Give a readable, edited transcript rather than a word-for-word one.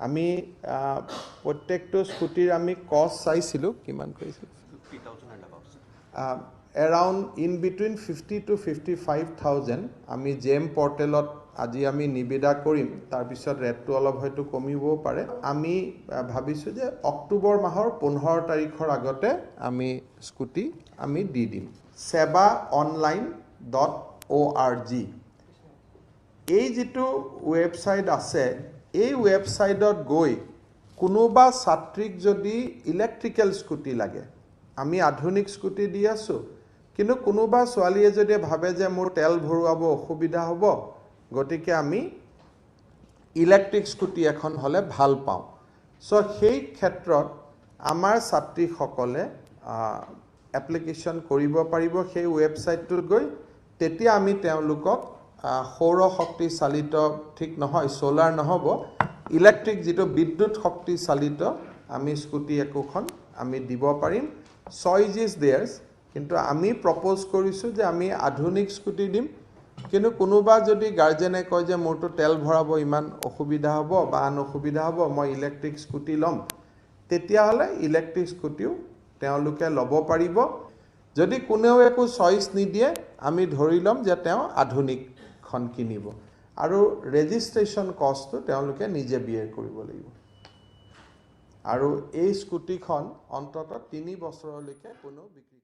আমি প্ৰত্যেকটো স্কুটিৰ আমি কষ্ট চাইছিলোঁ, কিমান কৰিছিলোঁ, around in between 50 to 55,000। আমি জেম পৰ্টেলত আজি আমি নিবিদা কৰিম, তাৰপিছত ৰেটটো অলপ হয়তো কমিবও পাৰে। আমি ভাবিছোঁ যে অক্টোবৰ মাহৰ 15 তাৰিখৰ আগতে আমি স্কুটি আমি দি দিম। সেৱা অনলাইন .org এই যিটো ৱেবছাইট আছে, এই ৱেবছাইটত গৈ কোনোবা ছাত্ৰীক যদি ইলেক্ট্ৰিকেল স্কুটি লাগে, আমি আধুনিক স্কুটি দি আছোঁ, কিন্তু কোনোবা ছোৱালীয়ে যদি ভাবে যে মোৰ তেল ভৰোৱাব অসুবিধা হ'ব, গতিকে আমি ইলেক্ট্ৰিক স্কুটি এখন হ'লে ভাল পাওঁ, চ' সেই ক্ষেত্ৰত আমাৰ ছাত্ৰীসকলে এপ্লিকেশ্যন কৰিব পাৰিব সেই ৱেবছাইটটোত গৈ। তেতিয়া আমি তেওঁলোকক সৌৰশক্তি চালিত, ঠিক নহয় ছ'লাৰ নহ'ব, ইলেক্ট্ৰিক যিটো বিদ্যুৎ শক্তি চালিত আমি স্কুটি একোখন আমি দিব পাৰিম। চইজ is theirs, কিন্তু আমি প্ৰপ'জ কৰিছোঁ যে আমি আধুনিক স্কুটি দিম, কিন্তু কোনোবা যদি গাৰ্জেনে কয় যে মোৰতো তেল ভৰাব ইমান অসুবিধা হ'ব বা আন অসুবিধা হ'ব, মই ইলেক্ট্ৰিক স্কুটি ল'ম, তেতিয়াহ'লে ইলেক্ট্ৰিক স্কুটিও তেওঁলোকে ল'ব পাৰিব। যদি কোনেও একো চইচ নিদিয়ে, আমি ধৰি ল'ম যে তেওঁ আধুনিকখন কিনিব আৰু ৰেজিষ্ট্ৰেশ্যন কষ্টটো তেওঁলোকে নিজে বিয়েৰ কৰিব লাগিব। আৰু এই স্কুটিখন অন্ততঃ 3 বছৰলৈকে কোনেও বিক্ৰী